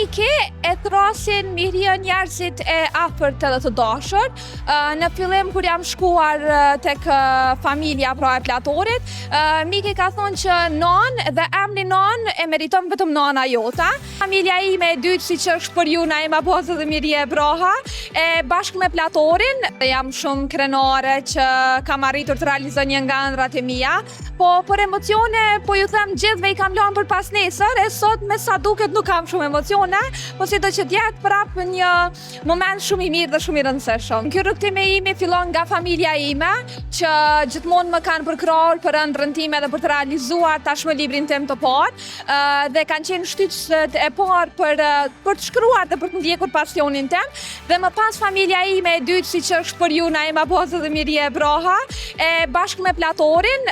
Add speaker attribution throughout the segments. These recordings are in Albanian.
Speaker 1: Miki e thrasin Mihrien njerëzit e afërt edhe të dashur. Në fillim kur jam shkuar tek familja pra e Platorit, Miki ka thonë që nanë dhe emrin nanë e meriton vetëm nana jota. Familja ime e dytë siç është për ju Naim Abazi dhe Mihrije Braha, e bashkë me Platorin, jam shumë krenare që kam arritur të realizoj një nga ëndrrat e mia. Po për emocione, po ju them gjithve i kam lanë për pasnesër, e sot me sa duket nuk kam shumë emocione, po sido që të jetë prapë një moment shumë i mirë dhe shumë i rëndësishëm. Ky rrugëtim i imi fillon nga familja ime, që gjithmonë më kanë përkrahur për ëndrrën time dhe për të realizuar tashmë librin tim të parë, dhe kanë qenë shtytësit e parë për për të shkruar dhe për të ndjekur pasionin tim. Dhe më pas familja ime e dytë, siç është për ju Naim Abazi dhe Mihrije Braha, e bashkë me Platorin,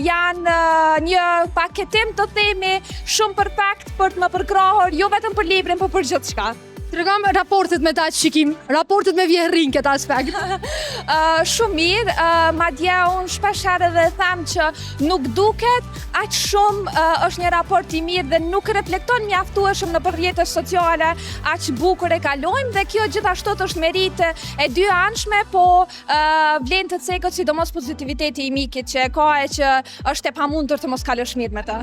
Speaker 1: janë një paketim të themi shumë perfekt për të më përkrahur jo vetëm për librin, por për gjithçka.
Speaker 2: Tregom raportet me ta që kim, raportet me vjehrrin këtë aspekt.
Speaker 1: uh, shumë mirë, uh, madje unë shpesh herë edhe them që nuk duket aq shumë uh, është një raport i mirë dhe nuk reflekton mjaftueshëm nëpër rrjete sociale aq bukur e kalojmë dhe kjo gjithashtu është meritë e dyanshme, po uh, vlen të ceket sidomos pozitiviteti i Mikit që e ka e që Është e pamundur të mos kalosh mirë me të.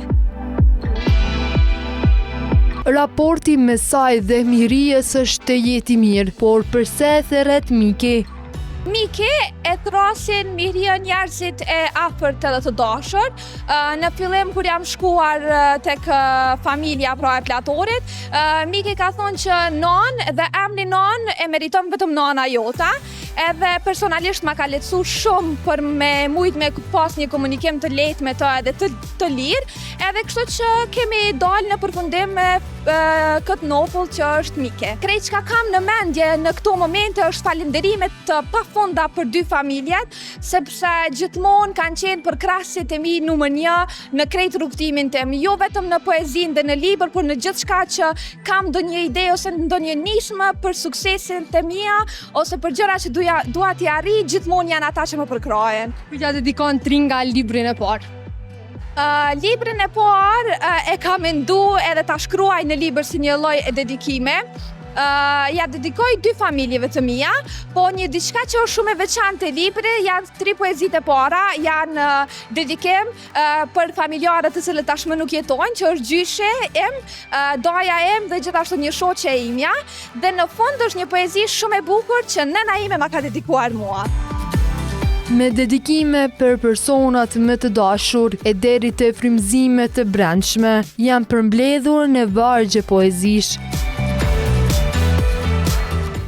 Speaker 2: Raporti mes saj dhe Mihrijes është tejet i mirë, por përse e thërret Miki?
Speaker 1: Miki e thrasin Mihrien njerëzit e afërt edhe të dashur. Në fillim kur jam shkuar tek familja pra e Platorit, Miki ka thonë që nanë dhe emrin nanë e meriton vetëm nana jota. Edhe personalisht ma ka lehtësu shumë për me mujt me pas një komunikim të lehtë me të edhe të, të lirë, edhe kështu që kemi dalë në përfundim me e, këtë nofull që është Miki. Krejt çka kam në mendje në këto momente është falënderime të pafunda për dy familjet, sepse gjithmonë kanë qenë përkrahësit e mi numër një në krejt rrugëtimin tim, jo vetëm në poezinë dhe në libër, por në gjithçka që kam ndonjë ide ose ndonjë nismë për suksesin të mia, ose për gjëra që duja, dua t'i arrij, gjithmonë janë ata që më përkrahin.
Speaker 2: Kujt ja dedikon Tringa librin e parë?
Speaker 1: Uh, librin e parë uh, e kam mendu edhe ta shkruaj në libër si një lloj dedikimi. Uh, ja dedikoj dy familjeve të mia, po një diçka që është shumë e veçantë te libri janë tri poezitë e para, janë uh, dedikim uh, për familjarët të cilët tashmë nuk jetojnë, që është gjyshi im, uh, daja im dhe gjithashtu një shoqe e imja. Dhe në fund është një poezi shumë e bukur që nëna ime ma ka dedikuar mua.
Speaker 2: Me dedikime për personat më të dashur e deri te frymëzime të brendshme, janë përmbledhur në vargje poezish.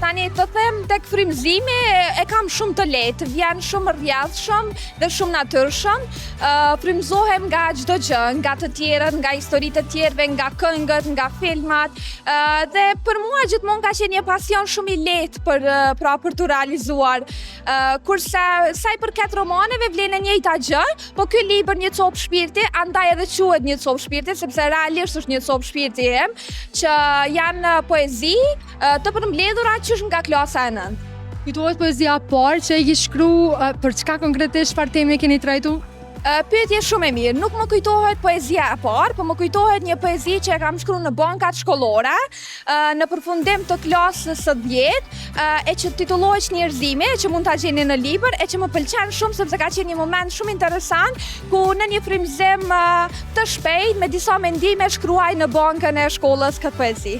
Speaker 1: Tani të them tek frymëzimi e kam shumë të lehtë, vjen shumë rrjedhshëm dhe shumë natyrshëm. Frymëzohem nga çdo gjë, nga të tjerët, nga historitë e të tjerëve, nga këngët, nga filmat. Dhe për mua gjithmonë ka qenë një pasion shumë i lehtë për pra për t'u realizuar. Kurse sa i përket romaneve vlen e njëjta gjë, po ky libër një copë shpirti, andaj edhe quhet një copë shpirti sepse realisht është një copë shpirti im, që janë poezi të përmbledhura qysh nga klasa e
Speaker 2: nëntë. Kujtohet poezia e parë që e ki shkru, për çka konkretisht, çfarë teme keni trajtu?
Speaker 1: Pyetje shumë e mirë. Nuk më kujtohet poezia e parë, po më kujtohet një poezi që e kam shkru në bankat shkollore, në përfundim të klasës së 10, e që titullohet Çnjerëzimi, e që mund ta gjeni në libër, e që më pëlqen shumë sepse ka qenë një moment shumë interesant ku në një frymëzim të shpejtë me disa mendime shkruaj në bankën e shkollës këtë poezi.